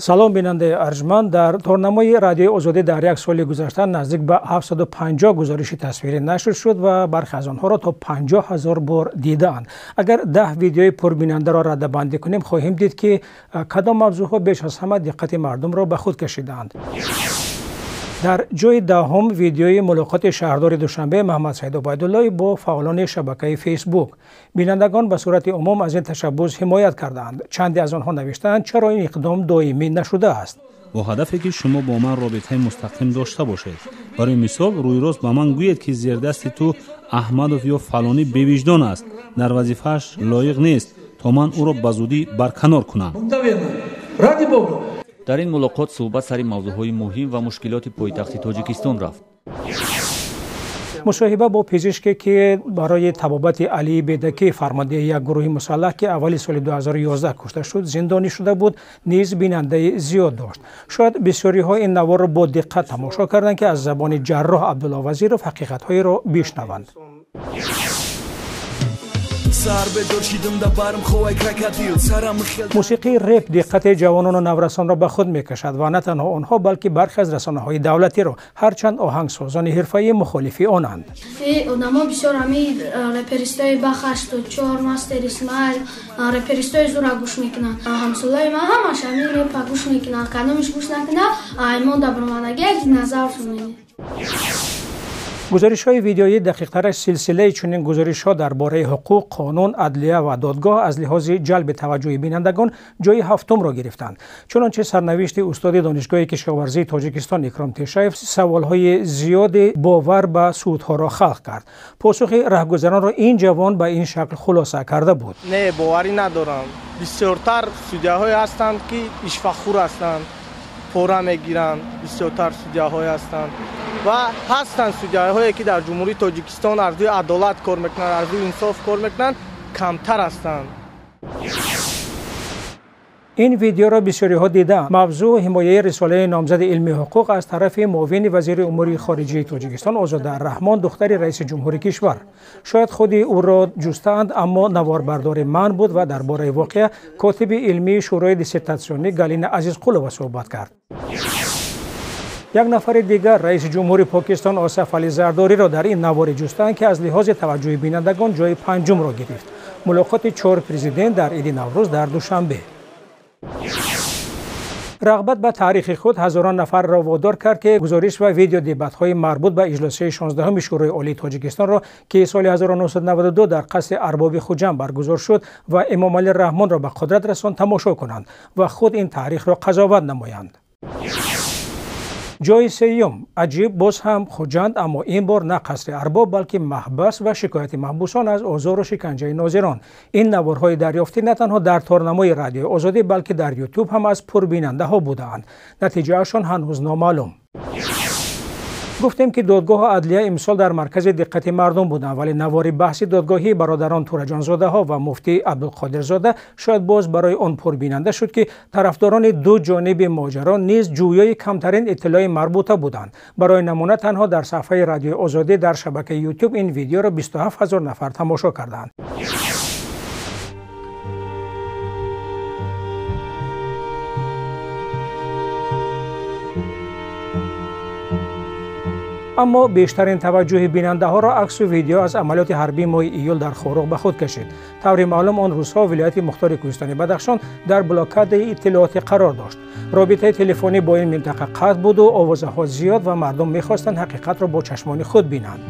Салом, бинандаи арҷманд. Дар торнамои Радиои Озодӣ дар як соли гузашта наздик ба 750 гузориши тасвирӣ нашр шуд ва бархе аз онҳоро то 50 ҳазор бор дидаанд. Агар 10 видеои пурбинандаро радабандӣ кунем, хоҳем дид, ки кадом мавзӯъҳо беш аз ҳама диққати мардумро ба худ кашидаанд. Дар ҷои даҳум видеои мулоқоти шаҳрдори Душанбе Маҳмадсаид Убайдуллоев бо фаъолони шабакаи Фейсбук. Бинандагон ба сурати умум аз ин ташаббус ҳимоят кардаанд. Чанде аз онҳо навиштаанд, чаро ин иқдом доимӣ нашудааст. Бо ҳадафе ки шумо бо ман робитаи мустақим дошта бошед. Барои мисол, рӯйрост ба ман гӯед, ки зердасти ту Аҳмадов ё фалонӣ бевиҷдон аст, дар вазифааш лоиқ нест, то ман ӯро ба зудӣ барканор кунам. Дар ин мулоқот суҳбат сари мавзӯъҳои муҳим ва мушкилоти пойтахти Тоҷикистон рафт. Мусоҳиба бо пизишке, ки барои табобати Алии Бедакӣ, фармондеҳи як гурӯҳи мусаллаҳ, ки аввали соли 2011 кушта шуд, зиндонӣ шуда буд, низ бинандаи зиёд дошт. Шояд бисёриҳо ин наворро бо диққат тамошо карданд, ки аз забони ҷарроҳ Абдулло Вазиров ҳақиқатҳоеро бишнаванд. Мусиқии реп диққати ҷавонону наврасонро ба худ мекашад ва на танҳо онҳо, балки бархе аз расонаҳои давлатиро, ҳарчанд оҳангсозони ҳирфаӣ мухолифи онанд. Одамо бисёр ҳами реперистои Бах 84, Мастер Исмаил, реперистои зура гӯш мекунанд. Ҳамсолаи ман ҳамаш ҳами репа гӯш мекунанд. Кадомиш гӯш накунад, аймон дабромадагӣ як назаршон менед. Гузоришҳои видеоӣ, дақиқтараш силсилаи чунин гузоришҳо дар бораи ҳуқуқ, қонун, адлия ва додгоҳ аз лиҳози ҷалби таваҷҷӯҳи бинандагон ҷои ҳафтумро гирифтанд. Чунончи сарнавишти устоди Донишгоҳи кишоварзии Тоҷикистон Икром Тешаев саволҳои зиёди бовар ба судҳоро халқ кард. Посухи раҳгузаронро ин ҷавон ба ин шакл хулоса карда буд. Не, боварӣ надорам. Бисёртар судяҳое ҳастанд, ки ишвахӯр ҳастанд, пора мегиранд, бисёртар судяҳое ҳастанд ва ҳастанд судяҳое, ки дар Ҷумҳурии Тоҷикистон аз рӯи адолат кор мекунанд, аз рӯи инсоф кор мекунанд, камтар ҳастанд. Ин видеоро бисёриҳо дидаанд. Мавзӯъ ҳимояи рисолаи номзади илми ҳуқуқ аз тарафи муовини вазири умури хориҷии Тоҷикистон Озода Раҳмон, духтари раиси ҷумҳури кишвар. Шояд худи ӯро ҷустаанд, аммо наворбардори ман буд ва дар бораи воқеа котиби илмии Шӯрои диссертатсионӣ Галина Азизқулова суҳбат кард. Як нафари дигар, раиси ҷумҳури Покистон Осаф Али Зардориро дар ин навори ҷустаанд, ки аз лиҳози таваҷҷӯҳи бинандагон ҷои панҷумро гирифт. Мулоқоти чор президент дар иди Наврӯз дар Душанбе. Рағбат ба таърихи худ ҳазорон нафарро водор кард, ки гузориш ва видеодебатҳои марбут ба иҷлосияи 16-уми Шӯрои Олии Тоҷикистонро, ки соли 1992 дар қасри Арбоби Хуҷанд баргузор шуд ва Эмомалӣ Раҳмонро ба қудрат расонд, тамошо кунанд ва худ ин таърихро қазоват намоянд. Ҷои сеюм аҷиб, боз ҳам Хуҷанд, аммо ин бор на қасри арбоб, балки маҳбас ва шикояти маҳбусон аз озору шиканҷаи нозирон. Ин наворҳои дарёфтӣ на танҳо дар торнамои Радиои Озодӣ, балки дар Ютуб ҳам аз пурбинандаҳо будаанд. Натиҷаашон ҳанӯз номаълум. Гуфтем, ки додгоҳу адлия имсол дар маркази диққати мардум буданд, вале навори баҳси додгоҳии бародарон Тураҷонзодаҳо ва муфтӣ Абдулқодирзода шояд боз барои он пурбинанда шуд, ки тарафдорони ду ҷониби моҷаро низ ҷӯёи камтарин иттилои марбута буданд. Барои намуна, танҳо дар саҳфаи Радиои Озодӣ дар шабакаи Ютуб ин видеоро 27 ҳазор нафар тамошо карданд. Аммо бештарин таваҷҷӯҳи бинандаҳоро аксу видео аз амалиёти ҳарбии моҳи июл дар Хоруғ ба худ кашид. Таври маълум, он рӯзҳо вилояти мухтори кӯҳистони Бадахшон дар блокадаи иттилоотӣ қарор дошт. Робитаи телефонӣ бо ин минтақа қатъ буду овозаҳо зиёд ва мардум мехостанд ҳақиқатро бо чашмони худ бинанд.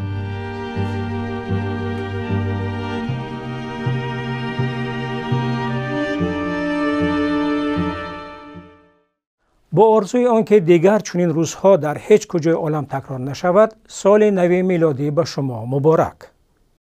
Бо орзуи он ки дигар чунин рӯзҳо дар ҳеҷ куҷои олам такрор нашавад, соли нави милодӣ ба шумо муборак.